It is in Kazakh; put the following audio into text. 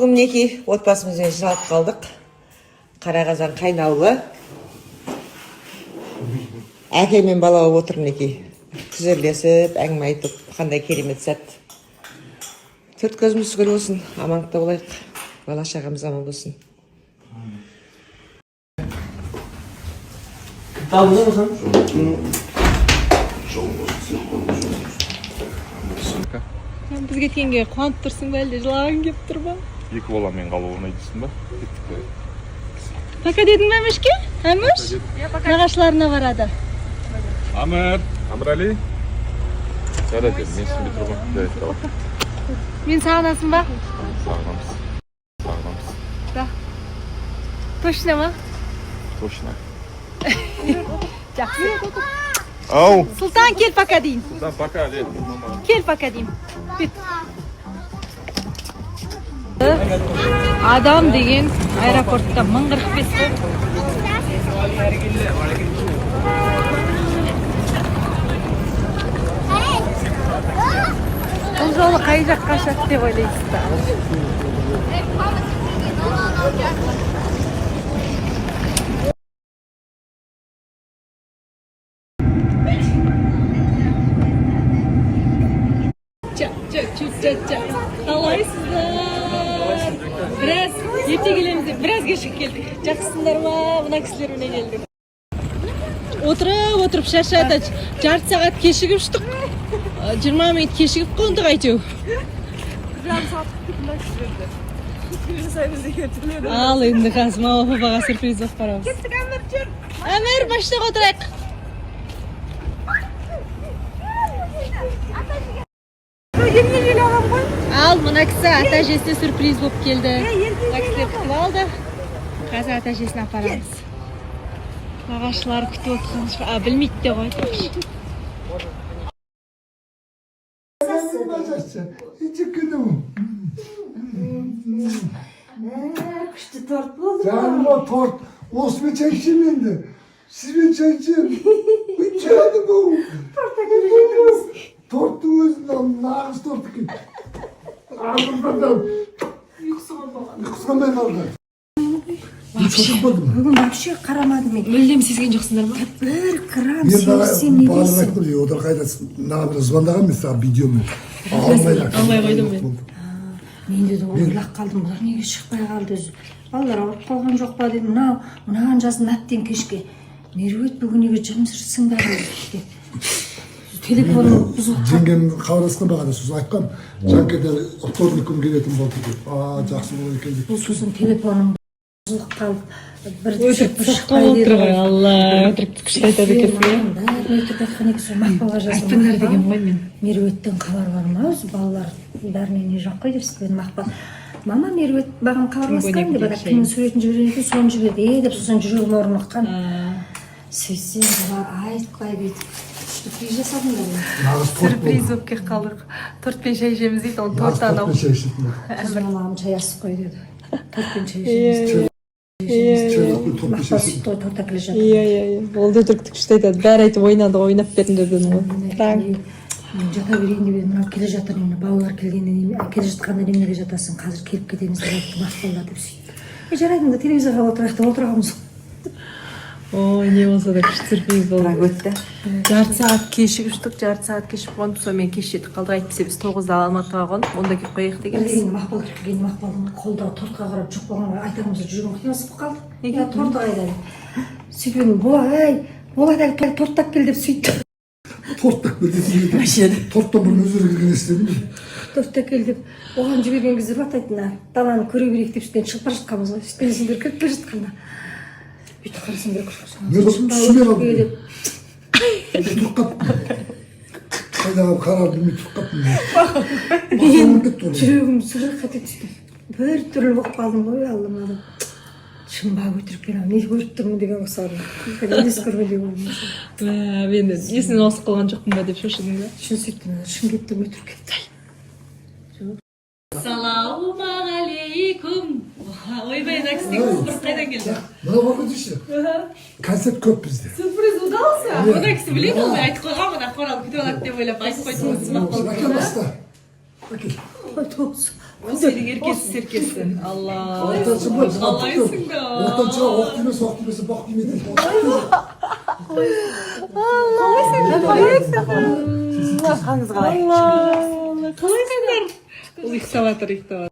Бүгін, мінекей, отбасымызбен жиналып қалдық. Қара қазан қайнаулы. Әке мен бала болып отыр, мінекей. Күзерлесіп, әңгіме айтып, қандай керемет сәт. Төрт көзіміз түгел болсын, амандықта болайық. Бала шағамыз аман болсын. Алдың ба сен? Біз кеткенге қуанып тұрсың ба, әлде жылағың келіп тұр ма? Екі баламен қалу оңай дейсің ба? Кеттік қой. Пока дедің бе Әмішке? Әміш нағашыларына барады. Әмір, Әмірәлі. Жарайды, енді мен түсінбей тұр ғой. Жарайды, давай. Мен сағынасың ба? Сағынамыз. Сағынамыз. Да, точно ма? Точно. Жақсы. Ау. Сұлтан, кел, пока дейін. Сұлтан, пока, дед. Кел, пока деймін. Бет. Адам деген аэропортта 1045 қой. Бұл жолы қай жаққа ұшады деп ойлайсыздар? Ча, ча, чу, ча, ча. Қалайсыздар? Біраз ерте келеміз деп біраз кешігіп келдік. Жақсысыңдар ма? Мына кісілер міне келді. Отырып, отырып шаршады. Жарты сағат кешігіп ұштық. 20 минут кешігіп қондық әйтеу. 1,5 сағат күттік мына кісілерді. Жасаймыз деген түрлері. Ал енді қазір мама папаға сюрприз болып барамыз. Кеттік, Әмір, жүр. Әмір, машинаға отырайық. Елге келе аламын ғой. Ал мына кісі ата әжесіне сюрприз болып келді. Мына кісілер күтіп алды. Қазір ата әжесіне апарамыз. Нағашылары күтіп отырған шығар. А, білмейді де ғой, айтпақшы. Hiç kızım. Күшті торт болды. Canım, o tort. Osman çay içeyim енді. Sizben çay içeyim. Canım bu. Torttың өзі нағыз торт екен. Ağzımdan da ұйқысы қанбай қалды. Шошып қалдым. Бүгін вообще қарамадым мен. Мүлдем сезген жоқсыңдар ма? Бір грамм Мен сезсем, не бағана дейсің? айттым, олар қайда, маған бір звондаған, мен саған видеомен алмай Алмай қойдым мен. Мен де ойлап қалдым, бұлар неге шықпай қалды өзі, балалар ауырып қалған жоқ па дедім. Мынау мынаған жаздым әттең кешке: «Меруерт, бүгін неге жым-жыртсыңдар?» деп. Телефоным бұзылып қалды. Жеңгем хабарласқан бағана, сосын айтқам, Жанкеде вторник күні келетін болды деп. А, жақсы болады екен деп. Сосын телефоным бұзылып қалып, бір Өтірік соққан отыр ғой, алла, өтірік күшті айтады екенсің, иә. Бәрін өтірік айтқан екен. Сол Мақпалға жаздым. Айтпаңдар деген ғой мен. «Меруерттен хабар бар ма өзі, балалар бәріне не жоқ қой?» деп сөйтіп едім. Мақпал: «Мама, Меруерт маған хабарласқан», — деп, ана кімнің суретін жіберген екен, соны жіберді е деп. Сосын жүрегім орныққан. Сөйтсем, бұлар айтпай бүйтіп сюрприз жасадыңдар ғой. Нағыз торт Сюрприз болды. болып келіп қалдық. Тортпен шай ішеміз дейді, ол Нағыз торт анау. тортпен шай ішетін болды. Сосын мамам шай асып қой деді, тортпен шай ішеміз. Шай тортпен шай Мақпал ішетін. сүтті ғой, торт әкеле жатыр. Иә, ол да өтірікті күшті айтады. Бәрі айтып ойнады ғой, ойнап беріңдер дедім ғой. Пранк. Мен жата берейін деп едім, мынау келе жатыр, мына балалар келгенде келе жатқанда неменеге жатасың, қазір келіп кетеміз деп айтты Мақпалдар деп сөйтті. Е, жарайды, онда телевизорға отырайық деп отырғанбыз. Ой, не болса да күшті сюрприз болды. Бірақ өтті. Жарты сағат кешігіп ұштық, жарты сағат кешігіп қонып, сонымен кеш жетіп қалдық. Әйтпесе біз 9-да Алматыға қонып, онда келіп қояйық дегенбіз. Келгенде, Мақпал кіріп келгенде, Мақпалдың қолдағы тортқа қарап, жоқ болғанға айтарымыз, жүрегім қинасып қалды. Неге, торты қайда деп сөйтіп едім, Болат: «Ей, Болат, әлі торт алып кел», — деп сөйтті. Торт так кел деп. Торттан бұрын өздері келген, естідім мен. Торт әкел деп оған жіберген кезде, Болат айтты: «Мына даланы көре берейік», — деп. Сөйткен шығып бара жатқанбыз ғой, сөйткен сендер кіріп келе жатқанда, бүйтіп қарасам, бір Мен түсінбей қалдым. деп. Тұрып қалыппын. Қайда қарар білмей тұрып қалыппын. Басым кетті ғой. Жүрегім сырқ ете түсті, бір түрлі болып қалдым ғой. Аллам, адам шын ба, өтірік пе, не көріп тұрмын деген ұқсадым, елес көргендей болдым. Мә, мен есімнен ауысып қалған жоқпын ба деп шошыдың ба? Шын сөйттім, шын кетті, өтірік кетті. Ассалаумағалейкум! Ойбай, мына кісі бір қайдан келді? Мына бар ғой дейші. Концерт көп бізде. Сюрприз удался. Мына кісі біледі ғой, мен айтып қойғанмын, Ақмарал күтіп алады деп ойлап айтып қойдым. Әкел, баста. Әкел. Ой, тоғыз. Ол сенің еркесі, серкесі. Алла. Ортаншы бұл. Қалайсың да? Ортаншыға оқ тимесе, оқ тимесе, боқ тимейді. Қалыңыз қалай? Қалайсыңдар? Ол ұйықтап жатыр, ұйықтап жатыр.